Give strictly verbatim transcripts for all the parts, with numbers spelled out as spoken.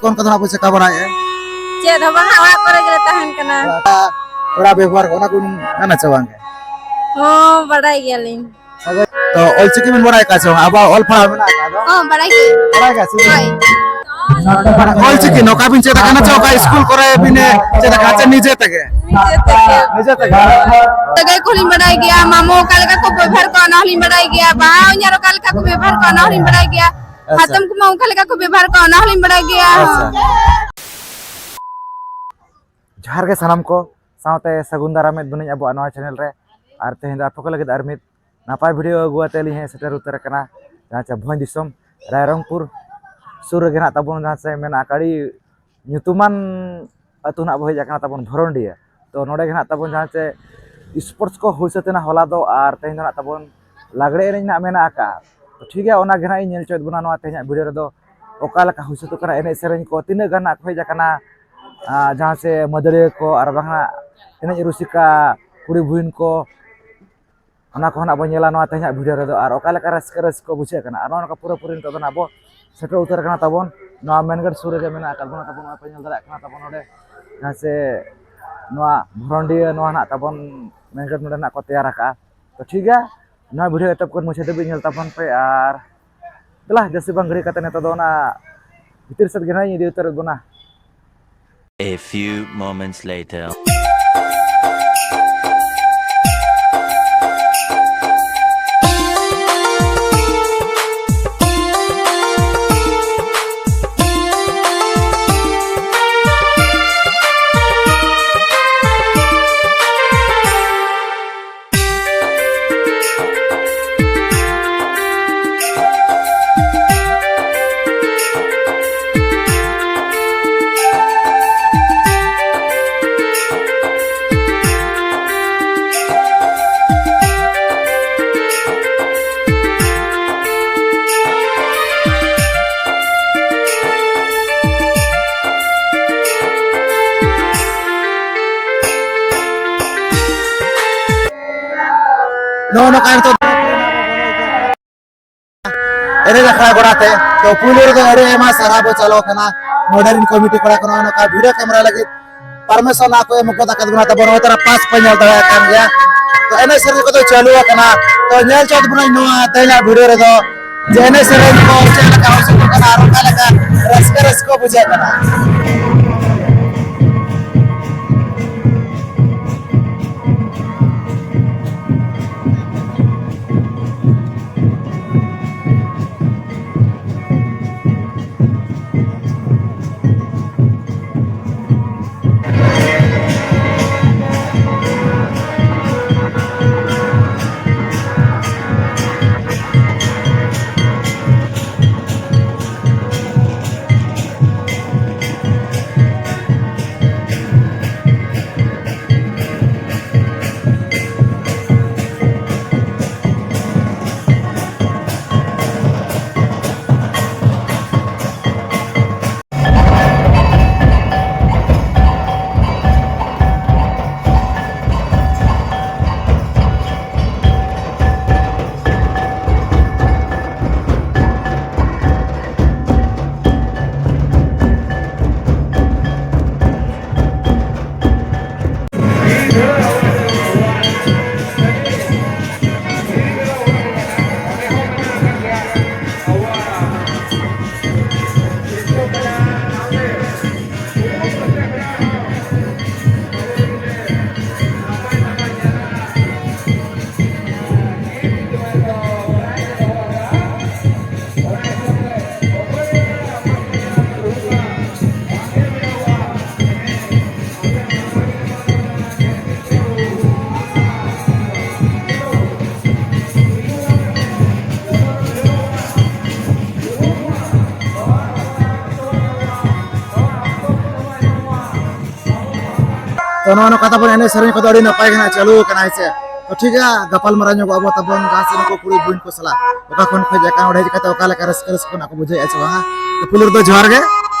ᱠᱚᱱ ᱠᱚᱫᱚ ᱱᱟᱜ ᱯᱮ ᱪᱮᱠᱟ ᱵᱟᱲᱟᱭᱮᱫᱼᱟ? ᱪᱮᱫ ᱦᱚᱸ ᱵᱟᱝᱟ, ᱚᱲᱟᱜ ᱠᱚᱨᱮ ᱜᱮᱞᱮ ᱛᱟᱦᱮᱱ ᱠᱟᱱᱟ᱾ ᱚᱲᱟᱜ ᱵᱮᱵᱚᱦᱟᱨ ᱠᱚ ᱚᱱᱟ ᱠᱚ ᱜᱟᱱᱟ ᱪᱮ ᱵᱟᱝ? ᱦᱚᱸ, ᱵᱟᱰᱟᱭ ᱜᱮᱭᱟᱞᱤᱧ᱾ ᱛᱚ, ᱚᱞᱪᱤᱠᱤ ᱵᱤᱱ ᱵᱟᱲᱟᱭ ᱠᱟᱜ ᱪᱮ ᱵᱟᱝ? ᱟᱵᱚᱣᱟᱜ ᱚᱞ ᱯᱟᱲᱦᱟᱣ ᱢᱮᱱᱟᱜ ᱟᱠᱟᱫ ᱫᱚ᱾ ᱦᱚᱸ, ᱵᱟᱲᱟᱭ ᱜᱮ᱾ ᱵᱟᱲᱟᱭ ᱜᱮᱭᱟ ᱥᱮ? ᱦᱳᱭ᱾ ᱚᱞᱪᱤᱠᱤ ᱱᱚᱝᱠᱟ ᱵᱤᱱ ᱪᱮᱫ ᱟᱠᱟᱱᱟ ᱪᱮ ᱚᱠᱟ ᱥᱠᱩᱞ ᱠᱚᱨᱮ ᱵᱤᱱ ᱪᱮᱫ ᱟᱠᱟᱫ ᱪᱮ ᱱᱤᱡᱮ ᱛᱮᱜᱮ? ᱱᱤᱡᱮ ᱛᱮᱜᱮ᱾ ᱱᱤᱡᱮ ᱛᱮᱜᱮ? ᱥᱟᱹᱜᱟᱹᱭ ᱠᱚᱦᱚᱸᱞᱤᱧ ᱵᱟᱰᱟᱭ ᱜᱮᱭᱟ, ᱢᱟᱢᱚ ᱚᱠᱟ ᱞᱮᱠᱟ ᱠᱚ ᱵᱮᱵᱚᱦᱟᱨ ᱠᱚᱣᱟ ᱚᱱᱟ ᱦᱚᱸᱞᱤᱧ ᱵᱟᱰᱟᱭ ᱜᱮᱭᱟ, ᱵᱟᱦᱟ ᱦᱚᱧᱦᱟᱨ ᱚᱠᱟ ᱞᱮᱠᱟ ᱠᱚ ᱵᱮᱵᱚᱦᱟᱨ ᱠᱚᱣᱟ ᱚᱱᱟ ᱦᱚᱸᱞᱤᱧ ᱵᱟᱰᱟᱭ ᱜᱮᱭᱟ, ᱟᱪᱪᱷᱟ᱾ ᱦᱟᱛᱚᱢ ᱠᱩᱢᱟᱹᱝ ᱚᱠᱟ ᱞᱮᱠᱟ ᱠᱚ ᱵᱮᱵᱚᱦᱟᱨ ᱠᱚᱣᱟ ᱚᱱᱟ ᱦᱚᱸᱞᱤᱧ ᱵᱟᱰᱟᱭ ᱜᱮᱭᱟ᱾ ᱟᱪᱪᱷᱟ᱾ ᱡᱚᱦᱟᱨ ᱜᱮ ᱥᱟᱱᱟᱢ ᱠᱚ, ᱥᱟᱶᱛᱮ ᱥᱟᱹᱜᱩᱱ ᱫᱟᱨᱟᱢᱮᱫ ᱵᱚᱱᱟᱹᱧ ᱟᱵᱚᱣᱟᱜ ᱱᱚᱣᱟ ᱪᱮᱱᱮᱞ ᱨᱮ᱾ ᱟᱨ ᱛᱮᱦᱮᱧ ᱫᱚ ᱟᱯᱮ ᱠᱚ ᱞᱟᱹᱜᱤᱫ ᱟᱨ ᱢᱤᱫ ᱱᱟᱯᱟᱭ ᱵᱷᱤᱰᱤᱭᱳ ᱟᱹᱜᱩ ᱟᱛᱮ ᱞᱤᱧ ᱦᱮᱡ ᱥᱮᱴᱮᱨ ᱩᱛᱟᱹᱨ ᱟᱠᱟᱱᱟ, ᱡᱟᱦᱟᱸ ᱪᱮ ᱵᱷᱚᱸᱡᱽ ᱫᱤᱥᱚᱢ ᱨᱟᱭᱨᱚᱝᱯᱩᱨ ᱥᱩᱨ ᱨᱮᱜᱮ ᱱᱟᱜ ᱛᱟᱵᱚᱱ ᱡᱟᱦᱟᱸ ᱪᱮ ᱢᱮᱱᱟᱜᱼᱟ, ᱟᱹᱰᱤ ᱧᱩᱛᱩᱢᱟᱱ ᱟᱹᱛᱩ ᱱᱟᱜ ᱵᱚ ᱦᱮᱡ ᱟᱠᱟᱱᱟ ᱛᱟᱵᱚᱱ ᱵᱷᱚᱨᱚᱱᱰᱤᱭᱟᱹ᱾ ᱛᱚ ᱱᱚᱰᱮ ᱜᱮ ᱱᱟᱜ ᱛᱟᱵᱚᱱ ᱡᱟᱦᱟᱸ ᱪᱮ ᱥᱯᱳᱨᱴᱥ ᱠᱚ ᱦᱩᱭ ᱥᱟᱹᱛ ᱮᱱᱟ ᱦᱚᱞᱟ ᱫᱚ, ᱟᱨ ᱛᱮᱦᱮᱧ ᱫᱚ ᱱᱟᱜ ᱛᱟᱵᱚᱱ ᱞᱟᱜᱽᱲᱮ ᱮᱱᱮᱡ ᱱᱟᱜ ᱢᱮᱱᱟᱜ ᱟᱠᱟᱫᱼᱟ᱾ ᱛᱚ ᱴᱷᱤᱠ ᱜᱮᱭᱟ, ᱚᱱᱟ ᱜᱮ ᱱᱟᱜ ᱤᱧ ᱧᱮᱞ ᱦᱚᱪᱚᱭᱮᱫ ᱵᱚᱱᱟ ᱱᱚᱣᱟ ᱛᱮᱦᱮᱧᱟᱜ ᱵᱷᱤᱰᱤᱭᱳ ᱨᱮᱫᱚ, ᱚᱠᱟ ᱞᱮᱠᱟ ᱦᱩᱭ ᱥᱟᱹᱛᱚᱜ ᱠᱟᱱᱟ ᱮᱱᱮᱡ ᱥᱮᱨᱮᱧ ᱠᱚ, ᱛᱤᱱᱟᱹᱜ ᱜᱟᱱ ᱱᱟᱜ ᱠᱚ ᱦᱮᱡ ᱟᱠᱟᱱᱟ, ᱟᱨ ᱡᱟᱦᱟᱸ ᱪᱮ ᱢᱟᱹᱫᱟᱹᱲᱤᱭᱟᱹ ᱠᱚ ᱟᱨ ᱵᱟᱝ ᱱᱟᱜ ᱮᱱᱮᱡ ᱨᱩᱥᱤᱠᱟ ᱠᱩᱲᱤ ᱵᱩᱦᱤᱱ ᱠᱚ, ᱚᱱᱟ ᱠᱚᱦᱚᱸ ᱱᱟᱜ ᱵᱚᱱ ᱧᱮᱞᱟ ᱱᱚᱣᱟ ᱛᱮᱦᱮᱧᱟᱜ ᱵᱷᱤᱰᱤᱭᱳ ᱨᱮᱫᱚ᱾ ᱟᱨ ᱚᱠᱟ ᱞᱮᱠᱟ ᱨᱟᱹᱥᱠᱟᱹ ᱨᱟᱹᱥᱠᱟᱹ ᱵᱩᱡᱷᱟᱹᱜ ᱠᱟᱱᱟ, ᱟᱨ ᱱᱚᱜᱼᱚ ᱱᱚᱝᱠᱟ ᱯᱩᱨᱟᱹᱯᱩᱨᱤ ᱱᱤᱛᱚᱜ ᱫᱚ ᱱᱟᱜ ᱟᱵᱚ ᱥᱮᱴᱮᱨ ᱩᱛᱟᱹᱨ ᱟᱠᱟᱱᱟ ᱛᱟᱵᱚᱱ ᱱᱚᱣᱟ ᱢᱮᱱ ᱜᱮᱴ ᱥᱩᱨ ᱨᱮᱜᱮ ᱢᱮᱱᱟᱜ ᱟᱠᱟᱫ ᱵᱚᱱᱟ ᱛᱟᱵᱚᱱ, ᱱᱚᱜᱼᱚᱭ ᱯᱮ ᱧᱮᱞ ᱫᱟᱲᱮᱭᱟᱜ ᱠᱟᱱᱟ ᱛᱟᱵᱚᱱ ᱱᱚᱰᱮ, ᱡᱟᱦᱟᱸ ᱪᱮ ᱱᱚᱣᱟ ᱵᱷᱚᱨᱚᱱᱰᱤᱭᱟᱹ ᱱᱚᱣᱟ ᱱᱟᱜ ᱛᱟᱵᱚᱱ ᱢᱮᱱ ᱜᱮᱴ ᱱᱚᱰᱮ ᱱᱟᱜ ᱠᱚ ᱛᱮᱭᱟᱨ ᱟᱠᱟᱫᱼᱟ᱾ ᱛᱚ ᱴᱷᱤᱠ ᱜᱮᱭᱟ, ᱱᱚᱣᱟ ᱵᱷᱤᱰᱤᱭᱳ ᱮᱛᱚᱦᱚᱵ ᱠᱷᱚᱱ ᱢᱩᱪᱟᱹᱫ ᱫᱷᱟᱹᱵᱤᱡ ᱧᱮᱞ ᱛᱟᱵᱚᱱ ᱯᱮ᱾ ᱟᱨ ᱫᱮᱞᱟ ᱡᱟᱹᱥᱛᱤ ᱵᱟᱝ ᱜᱷᱟᱹᱲᱤ ᱠᱟᱛᱮ ᱱᱤᱛᱚᱜ ᱫᱚ ᱚᱱᱟ ᱵᱷᱤᱛᱤᱨ ᱥᱮᱫ ᱜᱮ ᱱᱟᱜ ᱤᱧ ᱤᱫᱤ ᱩᱛᱟᱹᱨᱮᱫ ᱵᱚᱱᱟ᱾ A few moments later. ᱱᱚᱜᱼᱚ ᱱᱚᱝᱠᱟ ᱱᱤᱛᱚᱜ ᱮᱱᱮᱡ ᱟᱠᱷᱲᱟ ᱜᱚᱲᱟ ᱛᱮ᱾ ᱛᱚ, ᱯᱩᱭᱞᱩ ᱨᱮᱫᱚ ᱟᱹᱰᱤ ᱟᱭᱢᱟ ᱥᱟᱨᱦᱟᱣ ᱵᱚ ᱪᱟᱞᱚ ᱠᱟᱱᱟ ᱱᱚᱰᱮ ᱨᱮᱱ ᱠᱚᱢᱤᱴᱤ ᱠᱚᱲᱟ ᱠᱚ ᱱᱚᱜᱼᱚᱭ ᱱᱚᱝᱠᱟ ᱵᱷᱤᱰᱤᱭᱳ ᱠᱮᱢᱮᱨᱟ ᱞᱟᱹᱜᱤᱫ ᱯᱟᱨᱢᱤᱥᱚᱱ ᱦᱚᱸᱠᱚ ᱮᱢ ᱜᱚᱫ ᱟᱠᱟᱫ ᱵᱚᱱᱟ, ᱛᱟᱵᱚᱱ ᱱᱚᱜᱼᱚᱭ ᱛᱟᱨᱟ ᱯᱟᱥ ᱯᱮ ᱧᱮᱞ ᱫᱟᱲᱮᱭᱟᱜ ᱠᱟᱱ ᱜᱮᱭᱟ᱾ ᱛᱚ ᱮᱱᱮᱡ ᱥᱮᱨᱮᱧ ᱠᱚᱫᱚ ᱪᱟᱹᱞᱩ ᱟᱠᱟᱱᱟ᱾ ᱛᱚ ᱧᱮᱞ ᱪᱚ ᱛᱟᱵᱚᱱᱟᱹᱧ ᱱᱚᱣᱟ ᱛᱮᱦᱮᱧᱟᱜ ᱵᱷᱤᱰᱤᱭᱳ ᱨᱮᱫᱚ ᱡᱮ ᱮᱱᱮᱡ ᱥᱮᱨᱮᱧ ᱠᱚ ᱪᱮᱫ ᱞᱮᱠᱟ ᱦᱩᱭᱩᱜ ᱠᱟᱱᱟ ᱟᱨ ᱚᱠᱟ ᱞᱮᱠᱟ ᱨᱟᱹᱥᱠᱟᱹ ᱨᱟᱹᱥᱠᱟᱹ ᱵᱩᱡᱷᱟᱹᱜ ᱠᱟᱱᱟ᱾ ᱛᱚ ᱱᱚᱜᱼᱚ ᱱᱚᱝᱠᱟ ᱛᱟᱵᱚᱱ ᱮᱱᱮᱡ ᱥᱮᱨᱮᱧ ᱠᱚᱫᱚ ᱟᱹᱰᱤ ᱱᱟᱯᱟᱭ ᱜᱮ ᱱᱟᱜ ᱪᱟᱹᱞᱩ ᱟᱠᱟᱱᱟ, ᱦᱮᱸ ᱥᱮ᱾ ᱛᱚ ᱴᱷᱤᱠ ᱜᱮᱭᱟ, ᱜᱟᱯᱟᱞ ᱢᱟᱨᱟᱣ ᱧᱚᱜᱚᱜ ᱟᱵᱚ ᱛᱟᱵᱚᱱ ᱡᱟᱦᱟᱸ ᱥᱮᱫ ᱱᱩᱠᱩ ᱠᱩᱲᱤ ᱵᱚᱦᱤᱱ ᱠᱚ ᱥᱟᱞᱟᱜ ᱚᱠᱟ ᱠᱷᱚᱱ ᱠᱚ ᱦᱮᱡ ᱟᱠᱟᱱ, ᱚᱸᱰᱮ ᱦᱮᱡ ᱠᱟᱛᱮ ᱚᱠᱟ ᱞᱮᱠᱟ ᱨᱟᱹᱥᱠᱟᱹ ᱨᱟᱹᱥᱠᱟᱹ ᱠᱚ ᱱᱟᱜ ᱠᱚ ᱵᱩᱡᱷᱟᱹᱣᱮᱫᱼᱟ ᱥᱮ ᱵᱟᱝ? ᱛᱚ ᱯᱩᱭᱞᱩ ᱨᱮᱫᱚ ᱡᱚᱦᱟᱨ ᱜᱮ᱾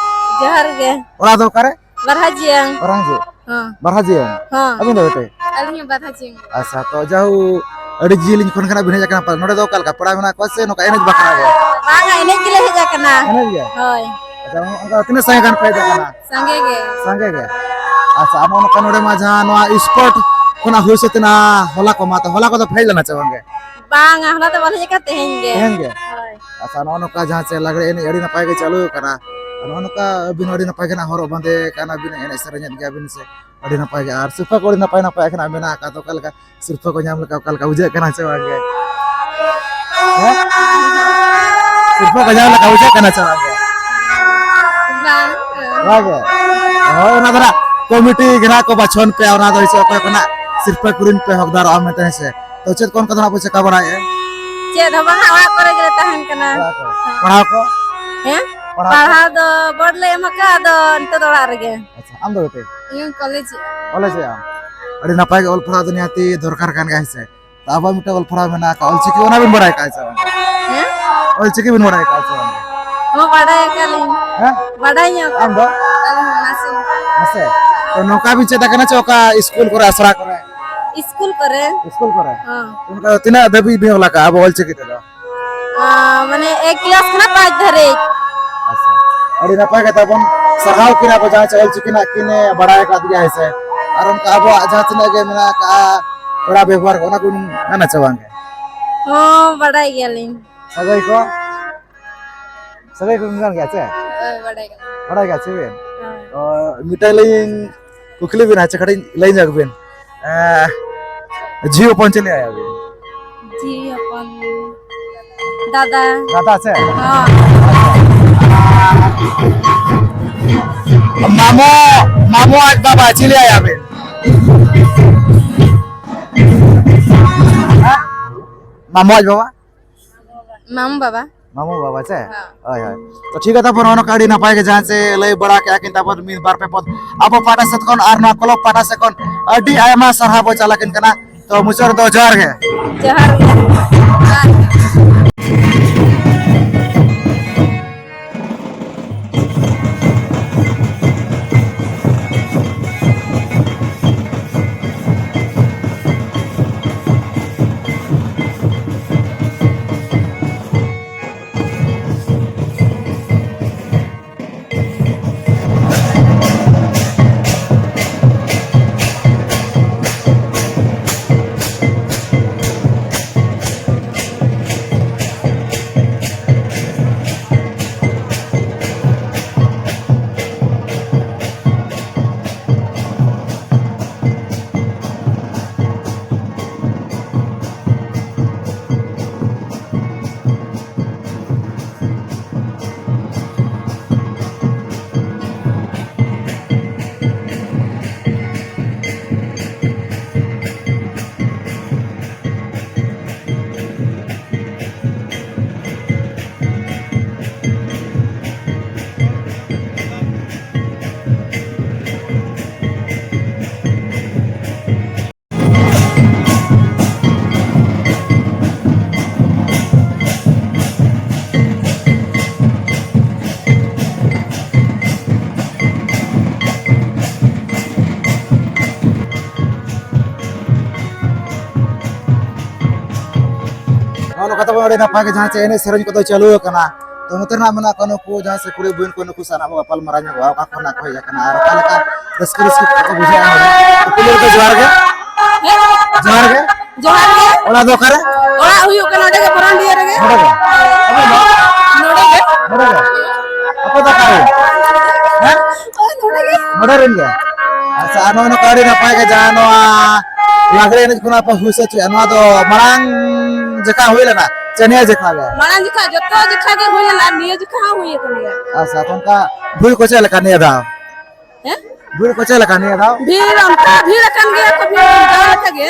ᱡᱚᱦᱟᱨ ᱜᱮ᱾ ᱚᱲᱟᱜ ᱫᱚ ᱚᱠᱟᱨᱮ? ᱵᱟᱨᱦᱟᱡᱤᱭᱟᱹᱝ᱾ ᱵᱟᱨᱦᱟᱡᱤᱭᱟᱹᱝ? ᱦᱚᱸ᱾ ᱵᱟᱨᱦᱟᱡᱤᱭᱟᱹᱝ? ᱦᱚᱸ᱾ ᱟᱹᱵᱤᱱ ᱫᱚ ᱵᱮᱴᱮ? ᱟᱹᱞᱤᱧ ᱦᱚᱸ ᱵᱟᱨᱦᱟᱡᱤᱭᱟᱹᱝ᱾ ᱟᱪᱪᱷᱟ, ᱛᱚ ᱡᱟᱦᱳ, ᱟᱹᱰᱤ ᱡᱤᱞᱤᱧ ᱠᱷᱚᱱ ᱜᱮ ᱱᱟᱜ ᱵᱤᱱ ᱦᱮᱡ ᱟᱠᱟᱱᱟ ᱯᱟᱞᱮ᱾ ᱱᱚᱰᱮ ᱫᱚ ᱚᱠᱟ ᱞᱮᱠᱟ ᱯᱮᱲᱟ ᱢᱮᱱᱟᱜ ᱠᱚᱣᱟ ᱥᱮ ᱱᱚᱝᱠᱟ ᱮᱱᱮᱡ ᱵᱟᱠᱷᱨᱟ ᱜᱮ? ᱵᱟᱝᱟ, ᱮᱱᱮᱡ ᱜᱮᱞᱮ ᱦᱮᱡ ᱟᱠᱟᱱᱟ᱾ ᱮᱱᱮᱡ ᱜᱮ? ᱦᱳᱭ᱾ ᱚᱱᱠᱟ ᱛᱤᱱᱟᱹᱜ ᱥᱟᱸᱜᱮ ᱜᱟᱱ ᱯᱮ ᱦᱮᱡ ᱟᱠᱟᱱᱟ? ᱥᱟᱸᱜᱮ ᱜᱮ᱾ ᱥᱟᱸᱜᱮ ᱜᱮ? ᱟᱪᱪᱷᱟ, ᱟᱢ ᱱᱚᱝᱠᱟ ᱱᱚᱰᱮ ᱢᱟ ᱡᱟᱦᱟᱸ ᱱᱚᱣᱟ ᱥᱯᱳᱨᱴ ᱠᱷᱚᱱᱟᱜ ᱦᱩᱭ ᱥᱟᱹᱛ ᱮᱱᱟ, ᱦᱚᱞᱟ ᱠᱚ ᱢᱟ, ᱛᱚ ᱦᱚᱞᱟ ᱠᱚᱫᱚ ᱯᱮ ᱦᱮᱡ ᱞᱮᱱᱟ ᱪᱮ ᱵᱟᱝ ᱜᱮ? ᱵᱟᱝᱟ, ᱦᱚᱞᱟ ᱫᱚ ᱵᱟᱞᱮ ᱦᱮᱡ ᱟᱠᱟᱱ, ᱛᱮᱦᱮᱧ ᱜᱮ᱾ ᱛᱮᱦᱮᱧ ᱜᱮ? ᱦᱳᱭ᱾ ᱟᱪᱪᱷᱟ, ᱱᱚᱜᱼᱚ ᱱᱚᱝᱠᱟ ᱡᱟᱦᱟᱸ ᱪᱮ ᱞᱟᱜᱽᱲᱮ ᱮᱱᱮᱡ ᱟᱹᱰᱤ ᱱᱟᱯᱟᱭ ᱜᱮ ᱪᱟᱹᱞᱩ ᱟᱠᱟᱱᱟ, ᱱᱚᱜᱼᱚ ᱱᱚᱝᱠᱟ ᱟᱹᱵᱤᱱ ᱟᱹᱰᱤ ᱱᱟᱯᱟᱭ ᱜᱮ ᱱᱟᱜ ᱦᱚᱨᱚᱜ ᱵᱟᱸᱫᱮ ᱠᱟᱱᱟ ᱵᱤᱱ, ᱮᱱᱮᱡ ᱥᱮᱨᱮᱧᱮᱫ ᱜᱮᱭᱟ ᱵᱤᱱ ᱥᱮ, ᱟᱹᱰᱤ ᱱᱟᱯᱟᱭ ᱜᱮ᱾ ᱟᱨ ᱥᱤᱨᱯᱟᱹ ᱠᱚ ᱟᱹᱰᱤ ᱱᱟᱯᱟᱭ ᱱᱟᱯᱟᱭ ᱟᱜ ᱜᱮ ᱱᱟᱜ ᱢᱮᱱᱟᱜ ᱟᱠᱟᱫ, ᱚᱠᱟ ᱞᱮᱠᱟ ᱥᱤᱨᱯᱟᱹ ᱠᱚ ᱧᱟᱢ ᱞᱮᱠᱟ ᱚᱠᱟ ᱞᱮᱠᱟ ᱵᱩᱡᱷᱟᱹᱜ ᱠᱟᱱᱟ ᱪᱮ ᱵᱟᱝ ᱜᱮ? ᱦᱮᱸ? ᱥᱤᱨᱯᱟᱹ ᱠᱚ ᱧᱟᱢ ᱞᱮᱠᱟ ᱵᱩᱡᱷᱟᱹᱜ ᱠᱟᱱᱟ ᱪᱮ ᱵᱟᱝ ᱜᱮ? ᱵᱟᱝ᱾ ᱵᱟᱝ ᱜᱮ? ᱦᱳᱭ, ᱚᱱᱟ ᱫᱚ ᱱᱟᱜ ᱠᱚᱢᱤᱴᱤ ᱜᱮ ᱱᱟᱜ ᱠᱚ ᱵᱟᱪᱷᱚᱱ ᱯᱮ, ᱚᱱᱟ ᱫᱚ ᱦᱤᱥᱟᱹᱵ ᱚᱠᱚᱭ ᱠᱚ ᱱᱟᱜ ᱥᱤᱨᱯᱟᱹ ᱠᱤᱨᱤᱧ ᱯᱮ ᱦᱚᱠᱫᱟᱨᱚᱜᱼᱟ ᱢᱮᱱᱛᱮ, ᱦᱮᱸ ᱥᱮ? ᱛᱚ ᱪᱮᱫ ᱠᱚ ᱚᱱᱠᱟ ᱫᱚ ᱱᱟᱜ ᱯᱮ ᱪᱮᱠᱟ ᱵᱟᱲᱟᱭᱮᱫᱼᱟ? ᱪᱮᱫ ᱦᱚᱸ ᱵᱟᱝᱟ, ᱚᱲᱟᱜ ᱠᱚᱨᱮ ᱜᱮᱞᱮ ᱛᱟᱦᱮᱱ ᱠᱟᱱᱟ᱾ ᱚᱲᱟᱜ ᱠᱚᱨᱮ᱾ ᱯᱟᱲᱦᱟᱣ ᱠᱚ? ᱦᱮᱸ? ᱯᱟᱲᱦᱟᱣ ᱠᱚ? ᱯᱟᱲᱦᱟᱣ ᱫᱚ ᱵᱳᱨᱰ ᱞᱮ ᱮᱢ ᱟᱠᱟᱫ, ᱟᱫᱚ ᱱᱤᱛᱚᱜ ᱫᱚ ᱚᱲᱟᱜ ᱨᱮᱜᱮ᱾ ᱟᱪᱪᱷᱟ, ᱟᱢ ᱫᱚ ᱵᱤᱴᱤ? ᱤᱧ ᱠᱚᱞᱮᱡᱽ᱾ ᱠᱚᱞᱮᱡᱽ ᱮᱜ ᱟᱢ? ᱟᱹᱰᱤ ᱱᱟᱯᱟᱭ ᱜᱮ, ᱚᱞ ᱯᱟᱲᱦᱟᱣ ᱫᱚ ᱱᱤᱦᱟᱹᱛᱤ ᱫᱚᱨᱠᱟᱨ ᱠᱟᱱ ᱜᱮᱭᱟ, ᱦᱮᱸ ᱥᱮ? ᱛᱚ ᱟᱵᱚᱣᱟᱜ ᱢᱤᱫᱴᱟᱝ ᱚᱞ ᱯᱟᱲᱦᱟᱣ ᱢᱮᱱᱟᱜ ᱟᱠᱟᱫ, ᱚᱞ ᱪᱤᱠᱤ, ᱚᱱᱟ ᱵᱤᱱ ᱵᱟᱲᱟᱭ ᱟᱠᱟᱫᱼᱟ ᱥᱮ ᱵᱟᱝ? ᱦᱮᱸ? ᱚᱞ ᱪᱤᱠᱤ ᱵᱤᱱ ᱵᱟᱲᱟᱭ ᱟᱠᱟᱫᱼᱟ ᱥᱮ ᱵᱟᱝ? ᱦᱚᱸ, ᱵᱟᱰᱟᱭ ᱟᱠᱟᱫ ᱞᱤᱧ᱾ ᱦᱮᱸ? ᱵᱟᱰᱟᱭ ᱧᱚᱜ᱾ ᱟᱢ ᱫᱚ? ᱟᱹᱞᱤᱧ ᱦᱚᱸ ᱱᱟᱥᱮ᱾ ᱱᱟᱥᱮ? ᱛᱚ ᱱᱚᱝᱠᱟ ᱵᱤᱱ ᱪᱮᱫ ᱟᱠᱟᱱᱟ ᱪᱮ ᱚᱠᱟ ᱤᱥᱠᱩᱞ ᱠᱚᱨᱮ, ᱟᱥᱲᱟ ᱠᱚᱨᱮ? ᱤᱥᱠᱩᱞ ᱠᱚᱨᱮ᱾ ᱤᱥᱠᱩᱞ ᱠᱚᱨᱮ? ᱦᱚᱸ᱾ ᱚᱱᱠᱟ ᱛᱤᱱᱟᱹᱜ ᱫᱷᱟᱹᱵᱤᱡ ᱵᱤᱱ ᱚᱞ ᱟᱠᱟᱫᱼᱟ ᱟᱵᱚ ᱚᱞ ᱪᱤᱠᱤ ᱛᱮᱫᱚ? ᱟᱸ, ᱢᱟᱱᱮ, ᱮᱠ ᱠᱞᱟᱥ ᱠᱷᱚᱱᱟᱜ ᱯᱟᱸᱪ ᱫᱷᱟᱹᱨᱤᱡ᱾ ᱟᱪᱪᱷᱟ, ᱟᱹᱰᱤ ᱱᱟᱯᱟᱭ ᱠᱟᱛᱷᱟ ᱵᱚᱱ ᱥᱟᱨᱦᱟᱣ ᱠᱤᱱᱟ ᱟᱵᱚ ᱡᱟᱦᱟᱸᱭ ᱪᱮ ᱚᱞ ᱪᱤᱠᱤ ᱱᱟᱜ ᱠᱤᱱ, ᱮ, ᱵᱟᱲᱟᱭ ᱟᱠᱟᱫ ᱜᱮᱭᱟ, ᱦᱮᱸ ᱥᱮ? ᱟᱨ ᱚᱱᱠᱟ ᱟᱵᱚᱣᱟᱜ ᱡᱟᱦᱟᱸ ᱛᱤᱱᱟᱹᱜ ᱜᱮ ᱢᱮᱱᱟᱜ ᱟᱠᱟᱫᱼᱟ, ᱯᱮᱲᱟ ᱵᱮᱵᱚᱦᱟᱨ ᱠᱚ, ᱚᱱᱟ ᱠᱚᱵᱤᱱ ᱜᱟᱱᱟ ᱪᱮ ᱵᱟᱝ ᱜᱮ? ᱦᱚᱸ, ᱵᱟᱰᱟᱭ ᱜᱮᱭᱟᱞᱤᱧ᱾ ᱥᱟᱹᱜᱟᱹᱭ ᱠᱚ? ᱥᱟᱹᱜᱟᱹᱭ ᱠᱚᱵᱤᱱ ᱜᱟᱱ ᱜᱮᱭᱟ ᱪᱮ? ᱦᱳᱭ, ᱵᱟᱰᱟᱭ ᱜᱮᱭᱟᱞᱤᱧ᱾ ᱵᱟᱰᱟᱭ ᱜᱮᱭᱟ ᱪᱮ ᱵᱤᱱ? ᱦᱳᱭ᱾ ᱚ, ᱢᱤᱫᱴᱟᱝ ᱞᱤᱧ ᱠᱩᱠᱞᱤ ᱵᱤᱱᱟ, ᱟᱪᱪᱷᱟ, ᱠᱟᱹᱴᱤᱡ ᱞᱟᱹᱭ ᱧᱚᱜ ᱵᱤᱱ᱾ ᱮᱸ, ᱡᱷᱤ ᱦᱚᱯᱚᱱ ᱪᱮᱫ ᱞᱟᱹᱭ ᱟᱭᱟ ᱵᱤᱱ? ᱡᱷᱤ ᱦᱚᱯᱚᱱ ᱫᱟᱫᱟ᱾ ᱫᱟᱫᱟ ᱥᱮ? ᱦᱚᱸ᱾ ᱢᱟᱢᱚ, ᱢᱟᱢᱚ ᱟᱡ ᱵᱟᱵᱟ ᱪᱮᱫ ᱞᱟᱹᱭ ᱟᱭᱟ ᱵᱤᱱ? ᱦᱮᱸ? ᱢᱟᱢᱚ ᱟᱡ ᱵᱟᱵᱟ? ᱢᱟᱢᱩ ᱵᱟᱵᱟ᱾ ᱢᱟᱢᱩ ᱵᱟᱵᱟ ᱪᱮ? ᱦᱮᱸ᱾ ᱦᱳᱭ, ᱦᱳᱭ᱾ ᱛᱚ ᱴᱷᱤᱠ ᱜᱮᱭᱟ, ᱛᱟᱨᱯᱚᱨ ᱱᱚᱜᱼᱚ ᱱᱚᱝᱠᱟ ᱟᱹᱰᱤ ᱱᱟᱯᱟᱭ ᱜᱮ ᱡᱟᱦᱟᱸ ᱪᱮ ᱞᱟᱹᱭ ᱵᱟᱲᱟ ᱠᱮᱜᱼᱟ ᱠᱤᱱ, ᱛᱟᱨᱯᱚᱨ ᱢᱤᱫ ᱵᱟᱨ ᱯᱮ ᱯᱚᱫ ᱟᱵᱚ ᱯᱟᱦᱴᱟ ᱥᱮᱫ ᱠᱷᱚᱱ ᱟᱨ ᱱᱚᱣᱟ ᱠᱞᱟᱵᱽ ᱯᱟᱦᱴᱟ ᱥᱮᱫ ᱠᱷᱚᱱ ᱟᱹᱰᱤ ᱟᱭᱢᱟ ᱥᱟᱨᱦᱟᱣ ᱵᱚ ᱪᱟᱞ ᱟᱹᱠᱤᱱ ᱠᱟᱱᱟ᱾ ᱛᱚ ᱢᱩᱪᱟᱹᱫ ᱨᱮᱫᱚ ᱡᱚᱦᱟᱨ ᱜᱮ᱾ ᱡᱚᱦᱟᱨ ᱜᱮ᱾ ᱠᱟᱛᱷᱟ ᱵᱚᱱ ᱟᱹᱰᱤ ᱱᱟᱯᱟᱭ ᱜᱮ, ᱡᱟᱦᱟᱸ ᱪᱮ ᱮᱱᱮᱡ ᱥᱮᱨᱮᱧ ᱠᱚᱫᱚ ᱪᱟᱹᱞᱩ ᱟᱠᱟᱱᱟ, ᱛᱚ ᱱᱚᱛᱮ ᱨᱮᱱᱟᱜ ᱢᱮᱱᱟᱜ ᱠᱚᱣᱟ ᱱᱩᱠᱩ ᱡᱟᱦᱟᱸ ᱥᱮ ᱠᱩᱲᱤ ᱵᱚᱭᱤᱱ ᱠᱚ, ᱱᱩᱠᱩ ᱥᱟᱱᱟᱢ ᱜᱟᱯᱟᱞ ᱢᱟᱨᱟᱣ ᱧᱚᱜᱚᱜᱼᱟ, ᱚᱠᱟ ᱠᱷᱚᱱᱟᱜ ᱠᱚ ᱦᱮᱡ ᱟᱠᱟᱱᱟ ᱟᱨ ᱚᱠᱟ ᱞᱮᱠᱟ ᱨᱟᱹᱥᱠᱟᱹ ᱨᱟᱹᱥᱠᱟᱹ ᱠᱚ ᱵᱩᱡᱷᱟᱹᱣᱟ ᱱᱚᱰᱮ᱾ ᱯᱩᱭᱞᱩ ᱨᱮᱫᱚ ᱡᱚᱦᱟᱨ ᱜᱮ᱾ ᱦᱮᱸ? ᱡᱚᱦᱟᱨ ᱜᱮ᱾ ᱡᱚᱦᱟᱨ ᱜᱮ᱾ ᱚᱲᱟᱜ ᱫᱚ ᱚᱠᱟᱨᱮ? ᱚᱲᱟᱜ ᱦᱩᱭᱩᱜ ᱠᱟᱱᱟ ᱱᱚᱰᱮ ᱜᱮ, ᱵᱚᱨᱚᱱᱰᱤᱦᱟᱹ ᱨᱮᱜᱮ᱾ ᱱᱚᱰᱮ ᱜᱮ? ᱟᱵᱮᱱ ᱫᱚ? ᱱᱚᱰᱮ ᱜᱮ᱾ ᱱᱚᱰᱮ ᱜᱮ? ᱟᱯᱮ ᱫᱚ ᱚᱠᱟᱨᱮ? ᱦᱮᱸ? ᱦᱳᱭ, ᱱᱚᱰᱮ ᱜᱮ᱾ ᱱᱚᱰᱮ ᱨᱮᱱ ᱜᱮ? ᱟᱪᱪᱷᱟ, ᱟᱨ ᱱᱚᱜᱼᱚ ᱱᱚᱝᱠᱟ ᱟᱹᱰᱤ ᱱᱟᱯᱟᱭ ᱜᱮ ᱡᱟᱦᱟᱸ ᱱᱚᱣᱟ ᱞᱟᱜᱽᱲᱮ ᱮᱱᱮᱡ ᱠᱷᱚᱱᱟᱜ ᱯᱮ ᱦᱩᱭ ᱥᱟᱹᱛ ᱦᱚᱪᱚᱭᱟ, ᱱᱚᱣᱟ ᱫᱚ ᱢᱟᱲᱟᱝ ᱡᱮᱠᱷᱟ ᱦᱩᱭ ᱞᱮᱱᱟ ᱥᱮ ᱱᱤᱭᱟᱹ ᱡᱮᱠᱷᱟ ᱜᱮ? ᱢᱟᱲᱟᱝ ᱡᱮᱠᱷᱟ, ᱡᱚᱛᱚ ᱡᱮᱠᱷᱟ ᱜᱮ ᱦᱩᱭ ᱞᱮᱱᱟ, ᱟᱨ ᱱᱤᱭᱟᱹ ᱡᱮᱠᱷᱟ ᱦᱚᱸ ᱦᱩᱭ ᱟᱠᱟᱱ ᱜᱮᱭᱟ᱾ ᱟᱪᱪᱷᱟ, ᱛᱚ ᱚᱱᱠᱟ ᱵᱷᱤᱲ ᱠᱚ ᱪᱮᱫ ᱞᱮᱠᱟ ᱱᱤᱭᱟᱹ ᱫᱷᱟᱣ? ᱦᱮᱸ? ᱵᱷᱤᱲ ᱠᱚ ᱪᱮᱫ ᱞᱮᱠᱟ ᱱᱤᱭᱟᱹ ᱫᱷᱟᱣ? ᱵᱷᱤᱲ ᱚᱱᱠᱟ ᱵᱷᱤᱲ ᱟᱠᱟᱱ ᱜᱮᱭᱟ ᱠᱚ, ᱵᱷᱤᱲ ᱡᱟᱣ ᱞᱮᱠᱟ ᱜᱮ᱾